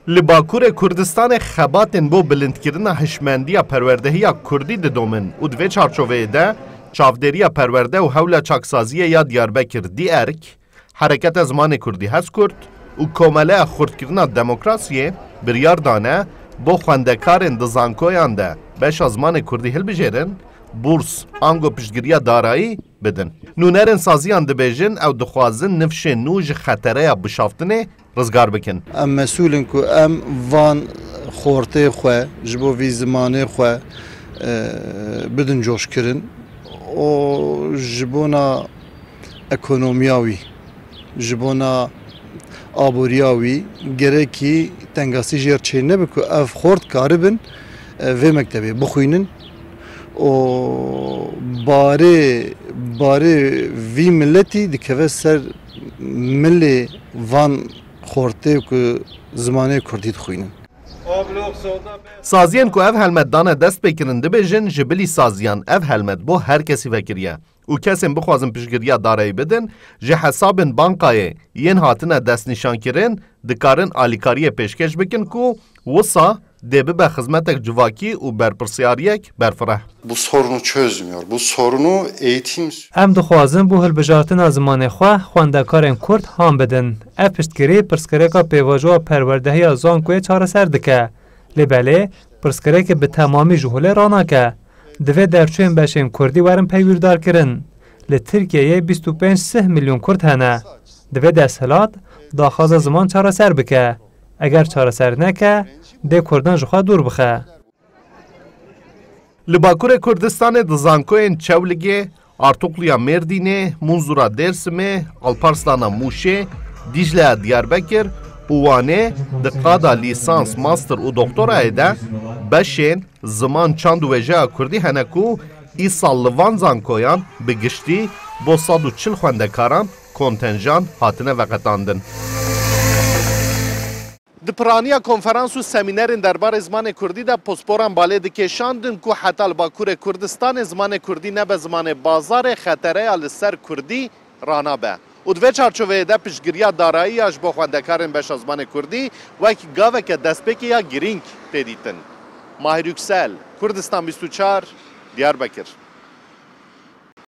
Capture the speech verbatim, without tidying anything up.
Li Bakurê Kurdistanê xebatên bo bilindkirina hişmendiya perwerdehiya kurdî didomin û di vê çarçoveyê de Çavdêriya Perwerde û Hewla Çaksaziyê ya Diyarbekir, DİERK, Hereketa Zimanê Kurdî, Hezkurt, û Komeleya Xurtkirina Demokrasiyê biryar dane bo xwendekarên di zankoyan de beşa zimanê kurdî hilbijêrin, bûrs ango piştgiriya darayî bidin. Nûnerên saziyan dibêjin ew dixwazin nifşên nû ji xetereya bişaftinê rizgar bikin. Em mesûl in ku em van xortê xwe ji bo vî zimanê xwe, e, bidin coşkirin û ji bona ekonomiya wî, ji bona aboriya wî gerekî tengasî jê re çê nebe ku ev xort karibin, e, vê mektebê bixwînin û barê, barê vî miletî dikeve ser milê van xortê ku zimanê kurdî dixwînin. Saziyên ku ev helmet dane destpêkirin dibêjin, ji bilî saziyan ev helmet bo her kesî vekiriye û kesên bixwazin piştgiriya darayî bidin, ji hesabên bankayê yên hatine destnîşankirin dikarin alîkariyê pêşkêş bikin ku wisa dê bibe xizmetek civakî û berpirsiyariyek berfireh. Bu sorunu çözmüyor. Bu sorunu eğitim Em dixwazin bo hilbijartina zimanê xwe xwendekarên kurd han bidin. Ev piştgirî pirsgirêka pêvajoya perwerdehiya zankoyê çareser dike. Lê belê, pirsgirêkê bi temamî ji holê ranake. Divê derçûyên beşên kurdî werin peywîrdarkirin. Li Tirkiyeyê bîst û pênc sih milyon kurd hene. Divê desthilat daxwaza ziman çareser bike. Eger çareser neke, dê kurdan ji xwe dûr bixe. Li Bakurê Kurdistanê di zankoyên Çewligê, Artukluya Mêrdînê, Munzura Dêrsimê, Alparslana Mûşê, Dîcleya Diyarbekir û Wanê di qada lîsans, master û doktorayê de beşên ziman, çand û wêjeya kurdî hene ku îsal li van zankoyan bi giştî bo sed û çil xwendekaran kontenjan hatine veqetandin. Di piraniya konferans û semînerên derbarê zimanê kurdî de posporan balê dikêşandin ku heta li Bakurê Kurdistanê zimanê kurdî nebe zimanê bazarê, xetereya li ser kurdî ranabe. Û di vê çarçoveyê de piştgiriya darayî ya ji bo xwendekarên beşa zimanê kurdî wek gaveke destpêkê ya girîng tê dîtin. Mahir Yüksel, Kurdistan bîst û çar, Diyarbekir.